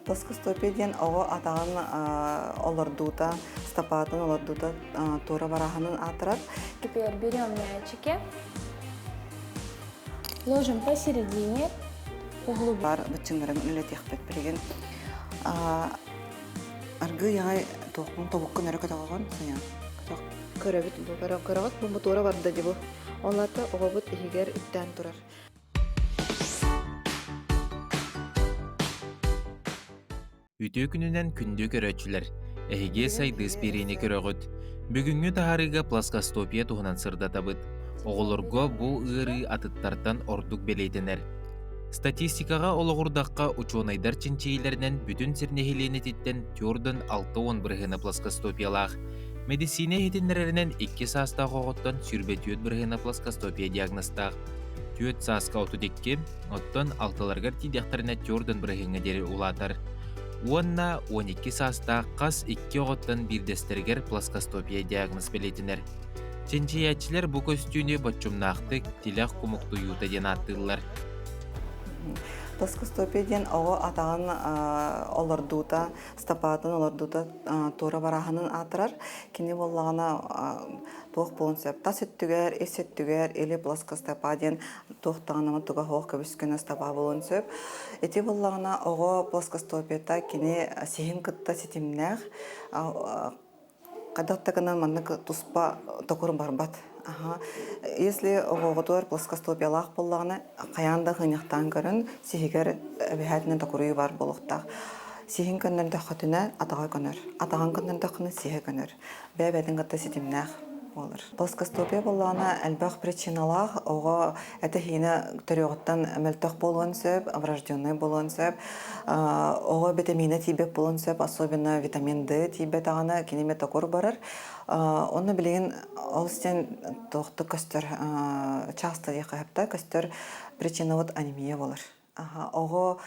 Плоскостопие диэн оҕо атаҕын олордуута, стопатын олордуута туора барааһынын аатырар. Теперь берем мячики, ложим посередине, углубим. Бар быччыҥнарын үлэтиэхпит билигин. Аргыый аҕай туохпун тобуккун өрө көтөҕөҕүн сыйан. Көрөбүт бу көрөҕүт бу мотуора барда дии бу. Ол аата оҕобут иһигэр үктээн турар. Үтүө күнүнэн күндү көрөөччүлэр! Эһиги Сайдыы биэриини көрөҕүт. Бүгүҥҥү таһаарыыга плоскостопия туһунан сырдатабыт. Оҕолорго бу ыарыы атыттартан ордук бэлиэтэнэр. Статистикаҕа олоҕурдахха, учуонайдар чинчийиилэринэн бүтүн сир нэһилиэнньэтиттэн түөртэн 60 бырыһыана плоскостопиялаах. Мэдиссиинэ иһитиннэрэринэн икки саастаах оҕоттон 24 бырыһыана плоскостопия диагнозтаах. Түөрт сааска 32, оттон алталарыгар тиийдэхтэринэ түөртэн бырыһыаҥҥа диэри улаатар. Уонна 12 саастаах хас икки оҕоттон биирдэстэригэр плоскостопия диагноз бэлиэтэнэр. Чинчийээччилэр бу көстүүнү боччумнаахтык тилэх кумуктуйуута диэн ааттыыллар. Плоскостопия диэн оҕо атаҕын олордуута, стопатын олордуута туора барааһынын аатырар. Кини буоллаҕына туох буолуон сөп. Тас өттүгэр, ис өттүгэр или плоскостопа диэн туох даҕаны туга суох көбүс-көнө стопа буолуон сөп. Ити буоллаҕына оҕо плоскостопията кини сиһин кытта ситимнээх хайдах да гынан маннык туспа токур барбат. Аха. Если оҕоҕутугар плоскостопиялаах буоллаҕына, хайаан да хыньахтаан көрөн, сиһигэр эбэһээтинэн токуруйуу баар буолуохтаах. Сиһин көннөрдөххүтүнэ атаҕа көнөр. Атаҕын көннөрдөххүнэ сиһэ көнөр. Бэйэ-бэйэтин кытта ситимнээх буолар. Плоскостопия буоллаҕына элбэх причиналаах оҕо этэ-сиинэ төрүөҕүттэн мөлтөх буолуон сөп, врожденный буолуон сөп, оҕо витамина тиийбэт буолуон сөп, особенно витамин D тиийбэтэҕинэ кини эмиэ токур барар. Онно билигин ол сен туохтук көстөр часто диэххэ сөп көстөр причина вот анемия буолар. Оҕо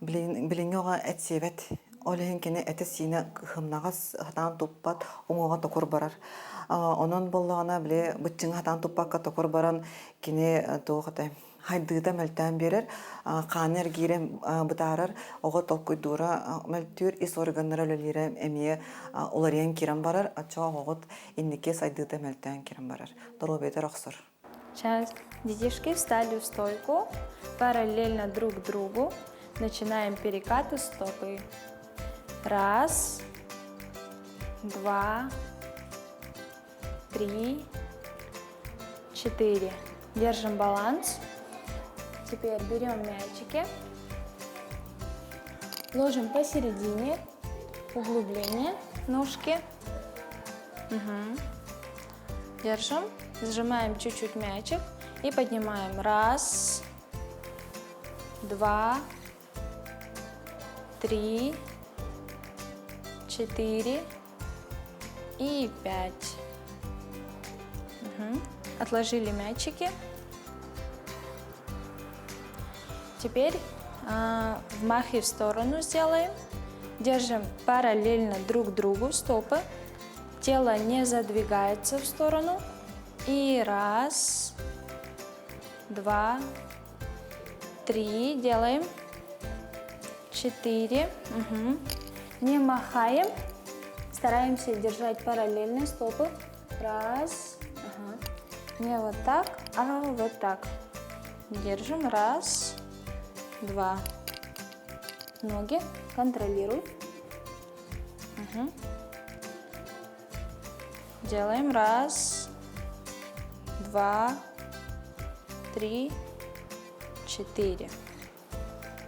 билиҥҥи оҕо эт сиэбэт. Ол иһин кини этэ-сиинэ кыһымнаҕас сатаан туппат, уҥуоҕа токур барар. Онон буоллаҕына, били быччыҥа сатаан туппакка токур баран, кини туох этэй хайдыыта мөлтөөн биэрэр, хааны эргиирэ бытаарар, оҕо толкуйдуура мөлтүүр, ис органнара үлэлиирэ эмиэ уларыйан киирэн барар, оччоҕо оҕоҕут инники сайдыыта мөлтөөн киирэн барар, доруобуйатыгар охсор. Сейчас детишки встали в стойку, параллельно друг другу. Начинаем перекаты стопы. Раз, два, три, четыре. Держим баланс. Теперь берем мячики, ложим посередине, углубление ножки. Угу. Держим, сжимаем чуть-чуть мячик и поднимаем. Раз, два, три, четыре и пять. Угу. Отложили мячики. Теперь э, взмахи в сторону сделаем. Держим параллельно друг другу стопы. Тело не задвигается в сторону. И раз, два, три. Делаем. Четыре. Угу. Не махаем. Стараемся держать параллельно стопы. Раз. Ага. Не вот так, а вот так. Держим. Раз, два. Ноги контролируй. Угу. Делаем раз, два, три, четыре.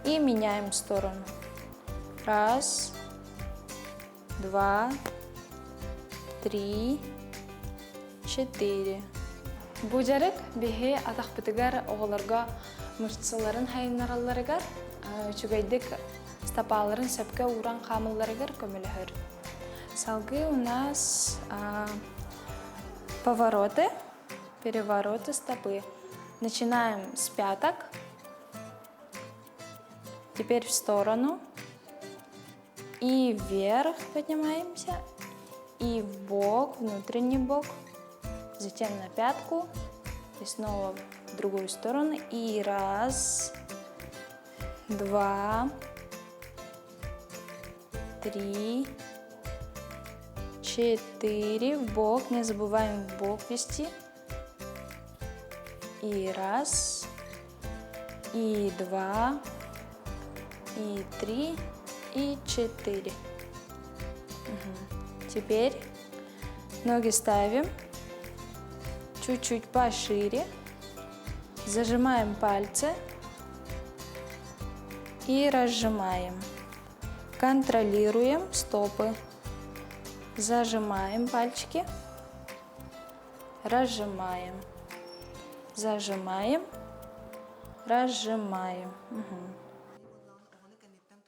И меняем сторону. Раз, два, три, четыре. Бу дьарык биһи атахпытыгар оҕолорго мышцаларын хайыннаралларыгар үчүгэйдик стопаларын сөпкө ууран хаамылларыгар көмөлөһөр. Салгыы у нас повороты, перевороты стопы. Начинаем с пяток. Теперь в сторону. И вверх поднимаемся, и в бок, внутренний бок. Затем на пятку, и снова в другую сторону. И раз, два, Три, четыре. В бок. Не забываем в бок вести. И раз, и два, и три, и четыре. Угу. Теперь ноги ставим чуть-чуть пошире. Зажимаем пальцы и разжимаем. Контролируем стопы. Зажимаем пальчики, разжимаем. Зажимаем, разжимаем. Угу.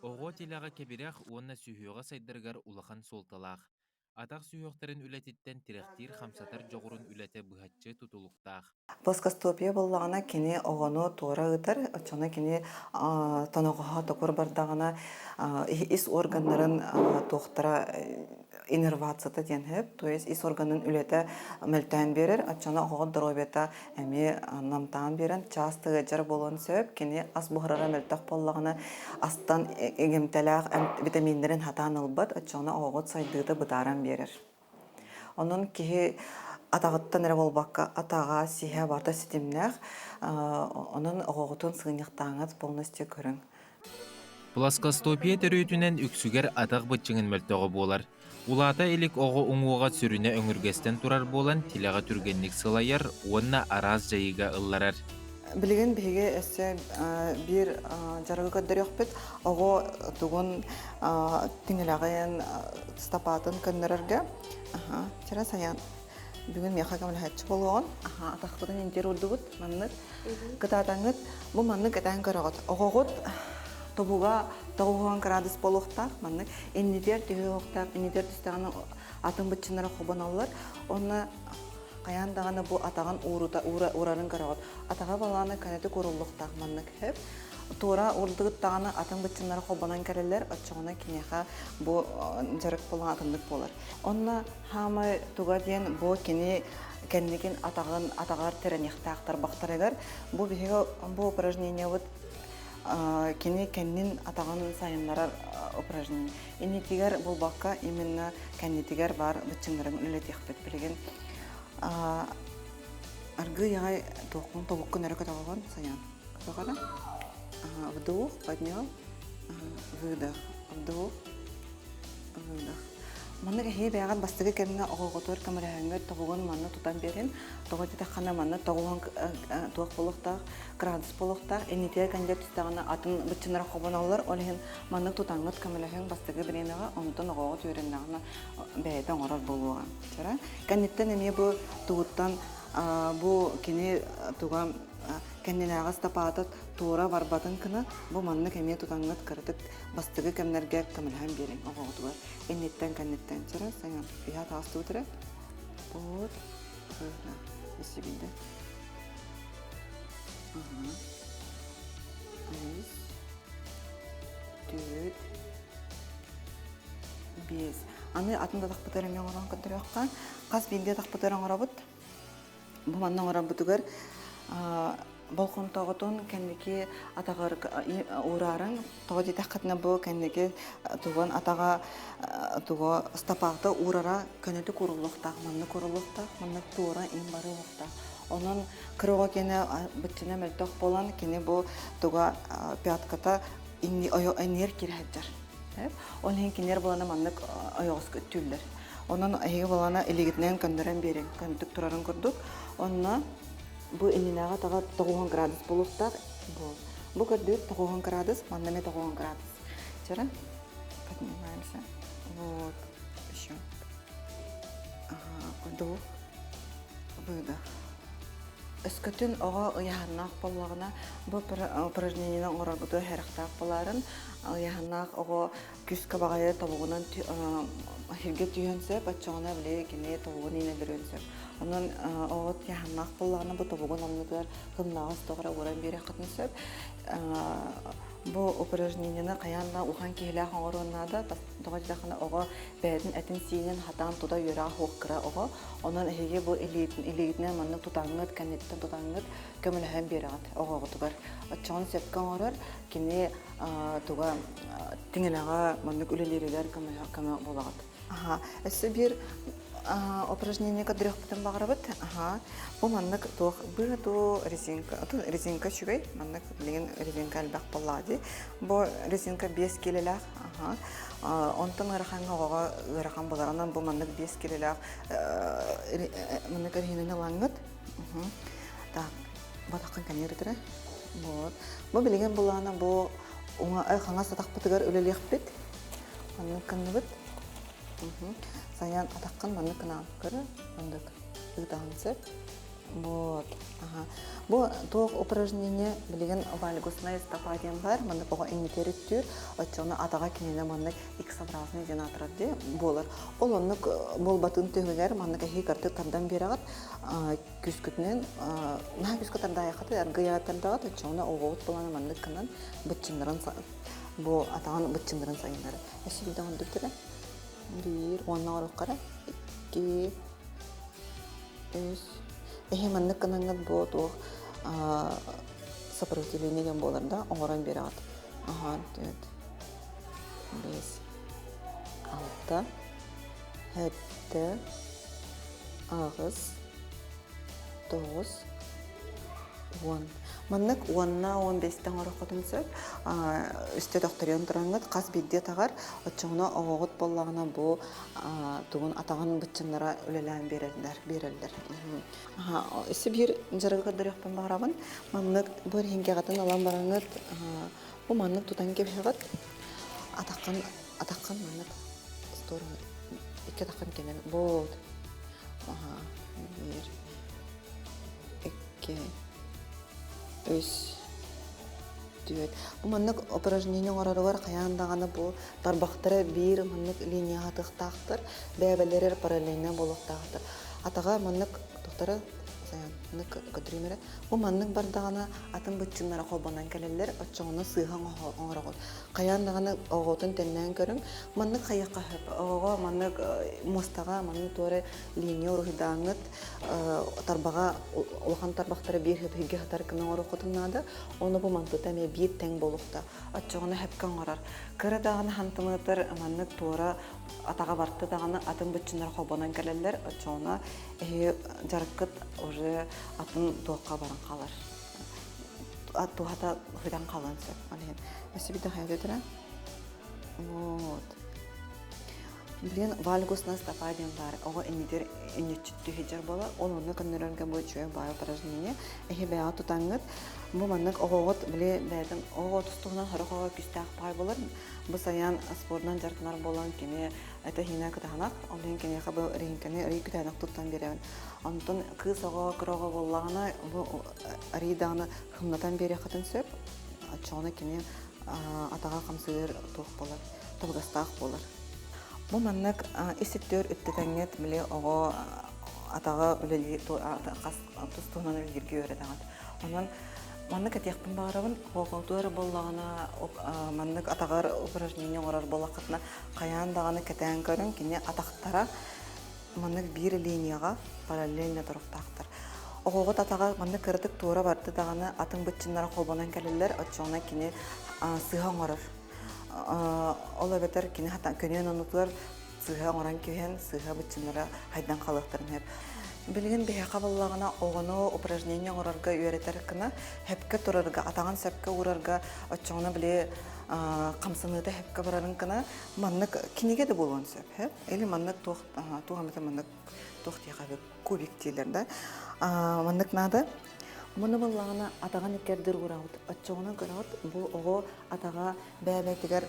Оҕо тилэҕэ кэбирэх уонна сүһүөҕэ сайдарыгар улахан суолталаах. Атах сүһүөхтэрин үлэтиттэн тирэхтиир хамсатар дьоҕурун үлэтэ быһаччы тутулуктаах. Плоскостопия буоллаҕына кини оҕону туора ыытар, оччоно кини тоноҕоһо токур бардаҕына ис органнарын туохтара иннервацията диэн сөп, то есть ис органын үлэтэ мөлтөөн биэрэр, оччоно оҕоҕо доруобуйата эмиэ намтаан биэрэн чаас ыалдьар буолуон сөп. Кини ас буһарара мөлтөх буоллаҕына астан иҥэмтэлээх витаминнэрин хатаан ылбат, оччоҕуна оҕоҕут сайдыыта бытааран биэрэр. Онон киһи атаҕыттан эрэ буолбакка, атаҕа, сиһэ барыта ситимнээх. Онон оҕоҕутун сыгынньахтааҥҥыт полностью көрүҥ. Плоскостопия төрүөтүнэн үксүгэр атах быччыҥын мөлтөҕө буолар. Улаата илик оҕо уҥуоҕа сүрүнэ өҥүргэстэн турар буолан тилэҕэ түргэнник сылайар уонна араас дьайыыга ылларар. Билигин биһиги өссө биир дьарыгы көрдөрүөхпүт. Оҕо тугун тиҥилэҕин, стопатын көннөрөргө. Чара сайан бүгүн миэхэ көмөлөһөөччү буолуоҕун. Атахпытын интир урдубут маннык. Кытаатаҥҥыт бу маннык этээн көрөҕүт. Оҕоҕут тобуга 90 градус буолуохтаах маннык. Иннитигэр түһүөхтээх, иннитигэр түстэҕинэ атын быччыннара хобоноллор. Онно хайаан даҕаны бу атаҕын уурута уурарын көрөҕүт. Атаҕа балаана көнөтүк ууруллуохтаах маннык сөп. Туора уурдугут даҕаны атын быччыннара холбонон кэлэллэр, оччоҕуна киниэхэ бу дьарык буолан атыннык буолар. Онно хаамай туга диэн бу кини кэнникин атаҕын атаҕар тирэниэхтээх тарбахтарыгар бу биһиги бу упражнениебыт кини кэннин атаҕын сайыннарар упражнение. Иннитигэр булбакка именно кэннитигэр баар быччыҥнарын үлэлэтиэхпит билигин. Аргыый аҕай туоххун тобуккун өрө көтөҕөҕүн Саян. Көтөҕөрө. Вдох, поднял, выдох, вдох, выдох. Маннык эһиги бэйэҕит бастакы кэмҥэ оҕоҕутугар көмөлөһөҥҥүт тобугун манна тутан биэрин. Тоҕо диэтэххинэ манна тоҕуһун туох буолуохтаах, градус буолуохтаах. Иннитигэр кэннигэр түстэҕинэ атын быччыннара хобоноллор. Ол иһин маннык тутаҥҥыт көмөлөһүҥ бастакы бириэмэҕэ, онтон оҕоҕут үөрэннэҕинэ бэйэтэ оҥорор буолуоҕа. Кэнниттэн эмиэ бу тугуттан бу кини туга кэннинээҕи стопата туора барбатын гына бу маннык эмиэ тутаҥҥыт кыратык бастакы кэмнэргэ көмөлөһөн биэриҥ оҕоҕутугар инниттэн кэнниттэн чара саҥа иһэ таастыбыт эрэ вот сибилде үс түөрт биэс аны атын да тахпытар эмиэ оҥорон көрдөрүөххэ хас биирдии тахпытар оҥоробут Бу манна оҥорорбутугар болҕомтоҕутун кэнники атаҕар уураарыҥ. Тоҕо диэтэххитинэ бу кэнники тугун атаҕа тугу стопата уурара көнөтүк ууруллуохтаах, маннык ууруллуохтаах, маннык туора им барыахтаах. Онон кыра оҕо киэнэ быччына мөлтөх буолан кини бу туга пятката инниэр киирэ сылдьар. Ол иһин кинилэр буолана маннык ойоҕоско үттүүллэр. Онон эһиги буолана илиигитинэн көннөрөн биэриҥ, көнтүк турарын курдук. Онно бу иннинээҕи атаҕа 90 градус буолуохтаах. Бу көрдүүр 90 градус, манна эмиэ 90 градус. Вчера поднимаемся. Вот, еще. Ага, вдох, выдох. Өскөтүн оҕо ыйааһыннаах буоллаҕына, бу упражнениены оҥороргутугар сэрэхтээх буоларын, ыйааһыннаах оҕо күүскэ баҕайы тобугунан сиргэ түһүөн сөп, оччоҕуна били кини тобугун иинэллэриэн сөп. Онон оҕо ыйааһыннаах буоллаҕына, бу тобугун оннугар кымнаҕас тоҕо эрэ ууран биэриэххитин сөп. Бу упражнениены хайаан да улахан киһилээх оҥоруон наада. Тоҕо диэтэххинэ, оҕо бэйэтин этин-сиинин хатаан тута үөрэҕэ суох кыра оҕо. Онон эһиги бу илиигитинэн маннык тутаҥҥыт, кэнниттэн тутаҥҥыт көмөлөһөн биэрэҕит оҕоҕутугар. Оччоҕун сөпкө оҥорор, кини туга тиҥилэҕэ маннык үлэлииригэр көмө буолаҕыт. Өссө биир упражнение көрдөрүөхпүтүн баҕарабыт. Бу маннык туох быа дуу резинка, резинка үчүгэй, маннык билигин резинка элбэх буоллаҕа дии. Бу резинка 5 килэлээх. Онтон ыарахаҥҥа оҕоҕо ыарахан буолар. Онон бу маннык 5 килэлээх маннык резинаны ылаҥҥыт. Так, батаххын кэнниритирэ. Вот. Бу билигин булаана бу уҥа хаҥас атахпытыгар үлэлиэхпит. Маннык гынныбыт. Сайан атаххын маннык гынаан көрө, маннык ыытаҕын сөп. Вот. Ага. Бу туох упражнение билигин вальгусная стопа диэн бар, маннык оҕо иннитер үттүүр, оччоҕуна атаҕа кинини маннык X-образный диэн аатырар дии буолар. Ол оннук буолбатын түһүгэр маннык эһии картык тардан биэрэҕит, күскүтүнэн наһаа күскэ тардаайаххыт аргыйа тардаҕыт, оччоҕуна оҕоҕут булана маннык гынан быччыннарын бу атаҕын быччыннарын сайыннары. Өссө биирдэ оҥордуктара. Биир уонна оҥоруоххара. Икки, үс. Эһи маннык гынаҥҥыт бу туох сопротивление диэн буолар да оҥорон биэрэҕит. Аха, түөрт, биэс, алта, сэттэ, аҕыс, тоҕус, 10. Маннык уонна 15-тэн оҥороххутун сөп. Үстэ төхтөрүйэн тураҥҥыт хас биирдии атаҕар, оччоҕуна оҕоҕут буоллаҕына бу тугун атаҕын быччыннара үлэлээн биэрэллэр. биэрэллэр. Өссө биир дьарыгы көрдөрүөхпүн баҕарабын. Маннык бу эриһиҥкэҕитин ылан бараҥҥыт бу маннык тутан кэбиһэҕит. Атаххын атаххын маннык сторону икки атаххын кэнэн вот. Биир икки, үс, түөрт. Бу маннык упражнение оҥороругар хайаан даҕаны бу тарбахтара биир маннык линияҕа атыахтаахтар, бэйэбэлэрэр параллельно буолуохтаахтар. Атаҕа маннык тохтара маннык көрдөрүүм эрэ. Бу маннык бардаҕына атын быччыннара холбонон кэлэллэр, оччоҕуна сыыһа оҥороҕут. Хайаан даҕаны оҕотун тэннээн көрүҥ. Маннык хайыахха сөп. Оҕоҕо маннык муостаҕа маннык туора линия уруһуйдааҥҥыт тарбаҕа улахан тарбахтара биир сөпһүйгэ сытар гына оҥоруоххутун наада. Ону бу мантыта эмиэ биир тэҥ буолуохта. Оччоҕуна сөпкө оҥорор. Кыра даҕаны хантымыатыр маннык туора атаҕа барта даҕаны атын быччыннар холбонон кэлэллэр. Оччоҕуна эһиги дьарыккыт уже атын туохха баран хаалар. Туһата хытан хаалан сөп. Ол иһин өссө биирдэ хайа Вот. Билигин вальгусная стопа диэн баар. Оҕо иннитер инниччүттүү сылдьар буолар. Ол онно көннөрөргө бу үчүгэй баай упражнение. Эһи бэйэҕэ тутаҥҥыт бу маннык оҕоҕут били бэйэтин оҕо тустугунан сорох оҕо күүстээх баай буолар. Бу сайын спордунан дьарыктанар буолан кини этэ-сиинэ кытаанах. Ол иһин киниэхэ бу резинканы арыый кытаанах туттан биэрэбин. Онтон кыыс оҕо кыра оҕо буоллаҕына бу арыый даҕаны хымнатан биэриэххитин сөп. Оччоҕуна кини атаҕа хамсыыр туох буолар, табыгастаах буолар. Бу маннык ис өттүгэр үттэтэҥҥит били оҕо атаҕа үлэлии хас тус туһунан үлэлииргэ үөрэтэҕит. Онон маннык этиэхпин баҕарабын, оҕотугар буоллаҕына маннык атаҕар упражнение оҥорор буоллаххытына хайаан даҕаны кэтээн көрүҥ, кини атахтара маннык биир линияҕа параллельно туруктаахтар. Оҕоҕут атаҕа маннык кыратык туора барда даҕаны атын быччыннара холбонон кэлэллэр, оччоҕуна кини сыыһа оҥорор. Ол эбэтэр кини көнүөн оннутугар сыыһа оҥорон кэбиһэн, сыыһа быччыннара хайдан халыахтарын сөп. Билигин биһиэхэ буоллаҕына оҕону упражнение оҥорорго үөрэтэр гына, сөпкө турарга, атаҕын сөпкө уурарга, оччоҕуна били хамсаныыта сөпкө барарын гына маннык кинигэ да буолуон сөп. Или маннык туох туох эмэтэ маннык туох диэхэ кубик дииллэр да маннык наада. Муну буоллаҕына атаҕын иккэрдир уурабыт. Оччоҕуна көрөҕүт бу оҕо атаҕа бэйэ-бэйэтигэр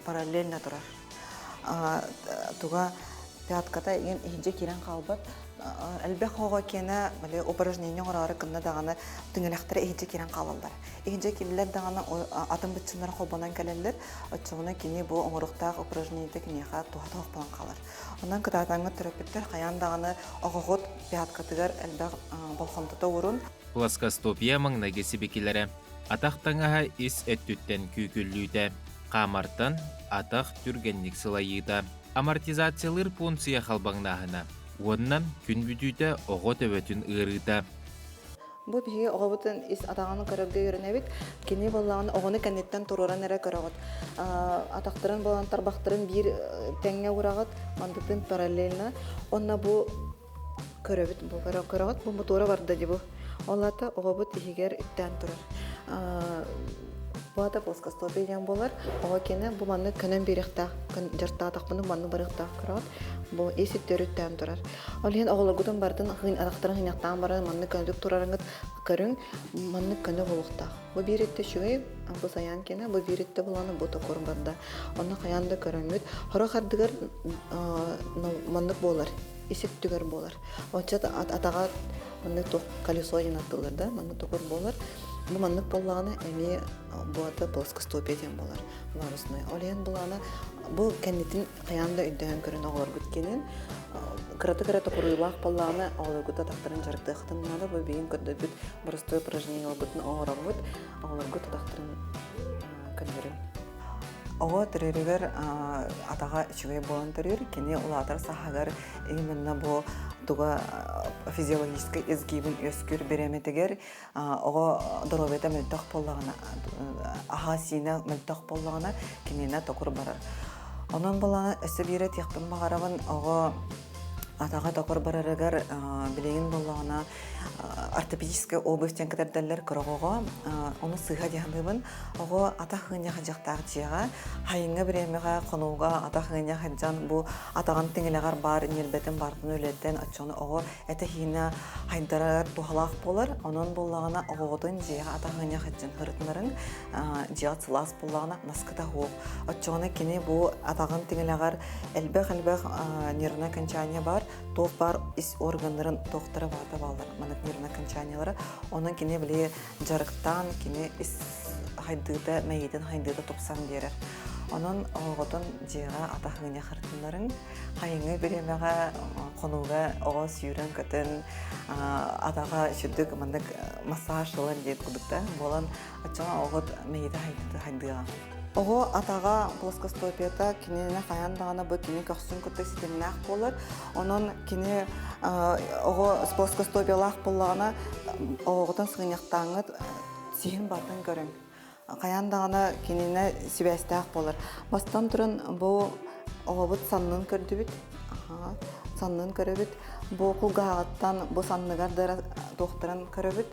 параллельно турар. Туга пятката игин иһирдьэ киирэн хаалбат. Элбэх оҕо киэнэ били упражнение оҥороору кынна даҕаны түҥэлэхтэрэ иһирдьэ киирэн хаалаллар. Иһирдьэ киирдилэр даҕаны атын быччыннар холбонон кэлэллэр. Оччоҕуна кини бу оҥоруохтаах упражнениета киниэхэ туһата холбонон хаалар. Онон кытаатаҥҥыт төрөппүттэр хайаан даҕаны оҕоҕут пяткатыгар элбэх болҕомтото уурун. Плоскостопия маҥнайгы сибикилэрэ. Атах таҥаһа ис өттүттэн күүкүллүүтэ, хаамартан атах түргэнник сылайыыта, амортизациялыыр пуунсуйа халбаҥнааһына уонна күн бүтүүтэ оҕо төбөтүн ыарыыта. Бу биһиги оҕобутун ис атаҕын көрөргө үөрэнэбит. Кини буоллаҕына оҕону кэнниттэн туруоран эрэ көрөҕүт. Атахтарын буолан тарбахтарын биир тэҥҥэ уураҕыт, мандытын параллельно. Онно бу көрөбүт, бу көрөҕүт, бу мотуора барда дии бу. Ол аата оҕобут иһигэр үктээн турар. Бу аата плоскостопие диэн буолар. Оҕо кини бу маннык көнөн биэриэхтээх, дьартаатахпына маннык барыахтаах көрөҕүт. Бу ис үттэр үктээн турар. Ол иһин оҕолоргутун барытын атахтарын хынньахтаан баран маннык көнөтүк турарыҥыт көрүҥ, маннык көнө буолуохтаах. Бу биир өттө үчүгэй, бу сайаан киэнэ, бу биир өттө буланы бу токур барда. Онно хайаан да көрөҥҥүт. Хорох ардыгар маннык буолар, ис өттүгэр буолар. Оччот атаҕа маннык туох колесо диэн аттылар да, маннык токур буолар. Бу маннык буоллаҕына эмиэ бу ата плоскостопие диэн буолар варусной. Ол иһин булаана бу кэннитин хайаан да өйдөһөн көрөн оҕолоргут кэлин кыраты-кыра токуруйулаах буоллаҕына оҕолоргут атахтарын дьарыктыаххытын наада. Бу билигин көрдөрбүт боростуой упражнениеларгытын оҥороммут оҕолоргут атахтарын көннөрүҥ. Оҕо төрүүрүгэр атаҕа үчүгэй буолан төрүүр. Кини улаатар сааһыгар именно бу туга физиологическай изгибин үөскүүр бириэмэтигэр оҕо доруобуйата мөлтөх буоллаҕына, аһа-сиинэ мөлтөх буоллаҕына, киниэнэ токур барар. Онон буоллаҕына өссө биир этиэхпин баҕарабын, оҕо атаҕа токур барарыгар билигин буоллаҕына ортопедическая обувь диэн кэтэрдэллэр кыра оҕоҕо, ону сыыһа дии саныыбын. Оҕо атах ыынньах дьахтаах дьиэҕэ, хайыҥҥа бириэмэҕэ хонууга атах ыынньах сылдьан бу атаҕын тиҥилэҕэр баар ньиэрбэтин баартын үлэттэн оччону оҕо этэ-сиинэ хайдарар туһалаах буолар. Онон буоллаҕына оҕоҕутун дьиэҕэ атах-ыанньах сылдьан ырытынарыҥ, дьиэҕэ сылаас буоллаҕына наскыта суох. Оччоҕуна кини бу атаҕын тиҥилэҕэр элбэх-элбэх нервное окончание баар, туох баар ис органнарын туохтара баата бааллар, маннык нервное окончаниелара. Онон кини били дьарыктаан кини ис хайдыыта, мэйиитин хайдыыта тупсан биэрэр. Онон оҕоҕутун дьиэҕэ атах-ыанньах ырытыннарыҥ, Хайыҥҥы бириэмэҕэ хонууга оҕо сүүрэн-көтөн атаҕа сүрдүк маннык массаж ылан диэт курдук да буолан оччоҕо оҕо мэйиитэ хайдыаҕа. Оҕо атаҕа плоскостопията кинини хайаан даҕаны бу кини көхсүн кытта ситимнээх буолар. Онон кини оҕо плоскостопиялаах буоллаҕына оҕоҕутун сыгынньахтааҥҥыт сиһин бартын көрүҥ. Хайаан даҕаны кинини сибээстээх буолар. Бастан туран бу оҕобут саннын көрдүбүт. Саннын көрөбүт. Бу кулгааҕыттан бу санныгар да туохтарын көрөбүт.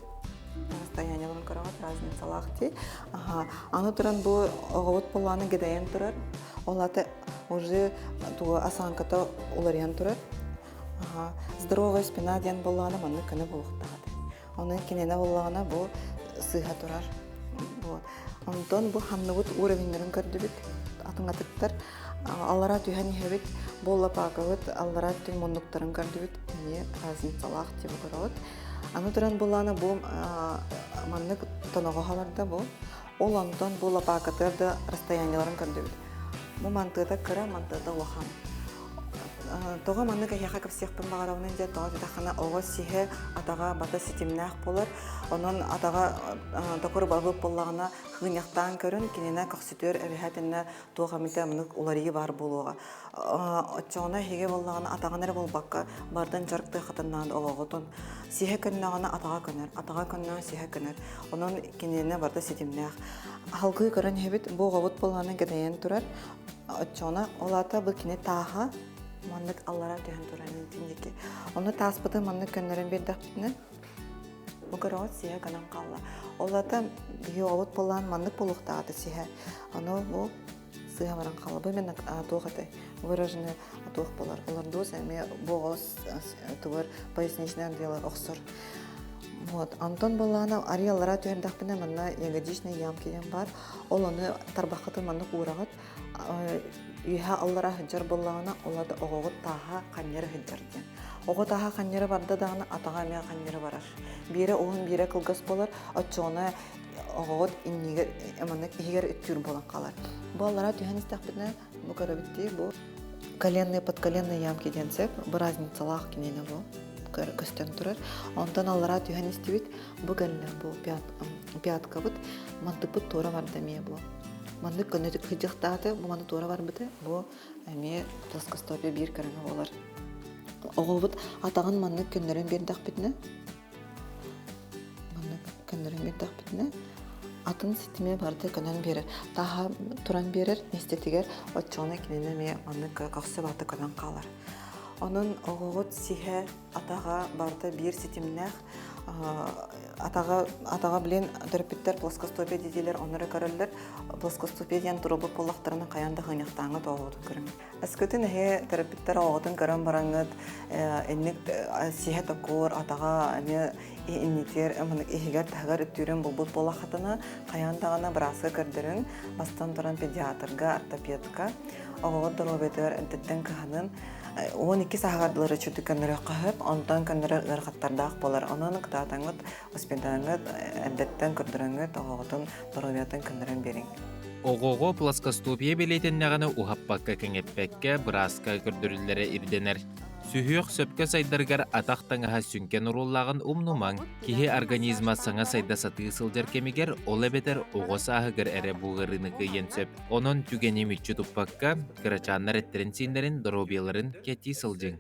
Расстояниеларын көрөҕүт, разницалаах дии. Аны туран бу оҕобут полуаны гидайан турар. Ол аты уже тугу осанката уларыйан турар. Здоровая спина диэн буоллаҕына маннык көнө буолуохтаах этэ. Онон кинини буоллаҕына бу сыыһа турар. Вот. Онтон бу ханныбыт уровеннарын көрдүбүт. Атыҥатыктар аллара түһэн иһэбит. Бу лопакабыт аллара түн муннуктарын көрдүбүт. Эмиэ разницалаах типа көрөҕүт. Аны туран буллаана бу маннык тоноҕоһо барда бу. Ол онтон бу лопакатыгар да расстояниеларын көрдүбүт. Бу мантыата кыра, мантыата улахан. Тоҕо маннык эһиэхэ кэпсиэхпин баҕарабын диэн тоҕо диэтэххинэ оҕо сиһэ атаҕа бата ситимнээх буолар. Онон атаҕа токур барбыт буоллаҕына хыынньахтаан көрүн кинини көхсүтүөр эбэһээтиннэ туох эмитэ маннык уларыйыы баар буолуоҕа. Оччоҕуна эһиги буоллаҕына атаҕын эрэ буолбакка барытын дьарыктыаххытын наада оҕоҕутун. Сиһэ көннөҕүнэ атаҕа көнөр, атаҕа көннөҕүнэ сиһэ көнөр. Онон кинини барыта ситимнээх. Салгыы көрөн иһэбит, бу оҕобут буоллаҕына гэдэйэн турар. Оччоҕуна ол аата бу кини тааһа маннык аллара түһэн турар интиндики. Ону тааспытын маннык көннөрөн биэрдэхпитинэ бу көрөҕүт сиһэ көнөн хаалла. Ол аата биһи оҕобут буоллаан маннык буолуохтаах этэ сиһэ. Ону бу сыыһа баран хаалла. Бу именно туох этэй? Выраженный туох буолар. Олордуус эмиэ бу оҕо тугар поясничный отделар охсор. Вот. Антон буоллаҕына арыый аллара түһэрдэхпинэ манна ягодичный ямки диэн баар. Ол ону тарбаххытын маннык уураҕыт. Үөһэ аллара сылдьар буоллаҕына, ол аата оҕоҕут тааһа ханньары сылдьар диэн. Оҕо тааһа ханньары барда даҕаны атаҕа эмиэ ханньары барар. Биирэ уһун, биирэ кылгас буолар. Оччоҕуна оҕоҕут иннигэр маннык иһигэр үттүүр буолан хаалар. Бу аллара түһэн истэхпитинэ, бу көрөбүт дии, бу коленные подколенные ямки диэн сөп. Бу разницалаах киниэнэ бу. көстөн турар. Онтон аллараа түһэн истибит. Бу кэллэ бу пяткабыт мантыкпыт туора барда эмиэ бу. Маннык көннөтүк сылдьыахтаата, бу маны туора барбыта. Бу эмиэ плоскостопия биир көрүҥэ буолар. Оҕобут атаҕын маннык көннөрөн биэрдэхпитинэ, маннык көннөрөн биэрдэхпитинэ, атын ситимэ барыта көнөн биэрэр. Тааһа туран биэрэр миэстэтигэр оччоҕуна кинини эмиэ маннык көхсө барыта көнөн хаалар. Онон оҕоҕут сиһэ, атаҕа барыта биир ситимнээх. Атаҕа, атаҕа билин төрөппүттэр плоскостопия дииллэр, онно эрэ көрөллөр. Плоскостопия диэн туруорбут буоллахтарына хайаан да хыыньахтааҥҥа оҕоҕутун көрүҥ. Өскөтүн эһи төрөппүттэр оҕоҕутун көрөн бараҥҥыт инник сиһэ токур, атаҕа эмиэ иннитигэр иһигэр-таһыгар үттүүрүн булбут буоллаххытына, хайаан даҕаны бырааска көрдөрүҥ, бастан туран педиатрга, ортопедка, оҕоҕут доруобуйатыгар эрдэттэн кыһанын 12 сааһыгар дылы чүтүк көннөрүөххэ сөп, онтон көннөрөр ыарахаттардаах буолар. Онон кытаатаҥҥыт, успедаҥҥыт эрдэттэн көрдөрөҥҥүт оҕоҕутун доруобуйатын көннөрөн биэриҥ. Оҕоҕо плоскостопия бэлиэтэннэҕинэ уһаппакка кэҥэппэккэ бырааска көрдөрүллэрэ ирдэнэр. Сүһүөх сөпкө сайдарыгар атах таҥаһа сүҥкэн оруоллааҕын умнумаҥ. Киһи организма саҥа сайда сатыы сылдьар кэмигэр, ол эбэтэр оҕо сааһыгар эрэ бу ыарыыны кыайыан сөп. Онон түгэни мүччү туппакка, кырачааннар эттэрин-сииннэрин, доруобуйаларын кэтии сылдьыҥ.